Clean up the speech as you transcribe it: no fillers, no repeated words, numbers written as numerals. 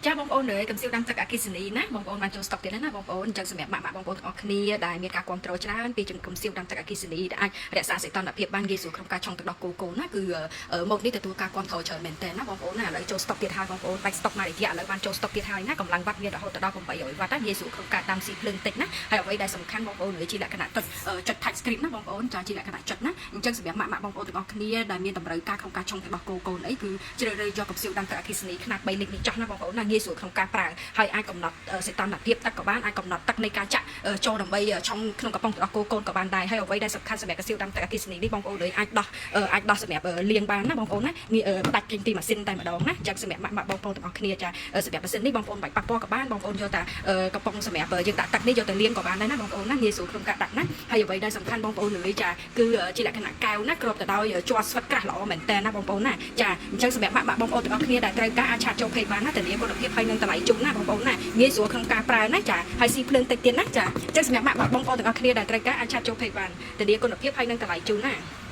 ចាបងប្អូនអើយកំសៀវដាំទឹកអគ្គិសនីណាបងប្អូនបានចូលស្តុកទៀតហើយណាបងប្អូនអញ្ចឹងសម្រាប់ម៉ាក់ម៉ាក់បងប្អូនទាំងអស់គ្នាដែលមានការគ្រប់គ្រងច្រើនពីកំសៀវដាំទឹកអគ្គិសនីដែលអាចរក្សាសីតុណ្ហភាពបានងាយស្រួលក្នុងការឆុងទឹកដោះគោកូនណាគឺម៉ូតនេះទទួលការគ្រប់គ្រងច្រើនមែនទែនណាបងប្អូនណាឥឡូវចូលស្តុកទៀតហើយបងប្អូនដាច់ស្តុកមួយរយៈឥឡូវបានចូលស្តុកទៀតហើយណាកម្លាំងវ៉ាត់មានរហូតដល់800វ៉ាត់ណាងាយស្រួលក្នុងការដាំស៊ីភ្លើងតិចណាហើយអ្វីដែលសំខាន់បងប្អូនអើយជាលក្ខណៈទឹកចុច touch screen ណាបងប្អូនចាជាលក្ខណៈចុចណាអញ្ចឹងសម្រាប់ម៉ាក់ម៉ាក់បងប្អូនទាំងអស់គ្នាដែលមានតម្រូវការក្នុងការឆុងទឹកដោះគោកូនអីគឺជ្រើសរើសយកកំសៀវដាំទឹកអគ្គិសនីខ្នាត3លីត្រនេះចោះណាបងប្អូនណាងាយស្រួលក្នុងការប្រើហើយអាចកំណត់សីតុណ្ហភាពទឹកក៏បានអាចកំណត់ទឹកនៃការចាក់ចូលដើម្បីឆុងក្នុងកំប៉ុងទឹកដោះគោកូនក៏បានដែរហើយអ្វីដែលសំខាន់សម្រាប់កំសៀវដាំទឹកអគ្គិសនីនេះបងប្អូនអើយអាចដោះសម្រាប់លាងបានណាបងប្អូនណាងាយដាច់ចេញពីម៉ាស៊ីនតែម្ដងណាអញ្ចឹងសម្រាប់ម៉ាក់ម៉ាក់បងប្អូនទាំងអស់គ្នាចាសម្រាប់ម៉ាស៊ីននេះបងប្អូនបាច់ប៉ះពាល់ក៏បានបងប្អូនយកតែកំប៉ុងសម្រាប់យើងដាក់ទឹកនេះយកទៅលាងក៏បានដែរណាបងប្អូនណាងាយស្រួលក្នុងការដាក់ណាហើយអ្វីដែលសំខាន់បងប្អូនអើយចាគឺជាលក្ខណៈកែវណាគ្របទៅដោយជ័រស្វិតក្រាស់ល្អមែនតើណាបងប្អូនណាចាអញ្ចឹងសម្រាប់ម៉ាក់ម៉ាក់បងប្អូនទាំងអស់គ្នាដែលត្រូវការអាច chat ចូល page បានណាធានាគុណភាពហើយនឹងតម្លៃជូនណាបងប្អូនណាងាយស្រួលក្នុងការប្រើណាចាហើយស៊ីភ្លើងតិចទៀតណាចាអញ្ចឹងសម្រាប់ម៉ាក់ម៉ាក់បងប្អូនទាំងអស់គ្នាដែលត្រូវការអាច chat ចូល page បានធានាគុណភាពហើយនឹងតម្លៃជូនណា។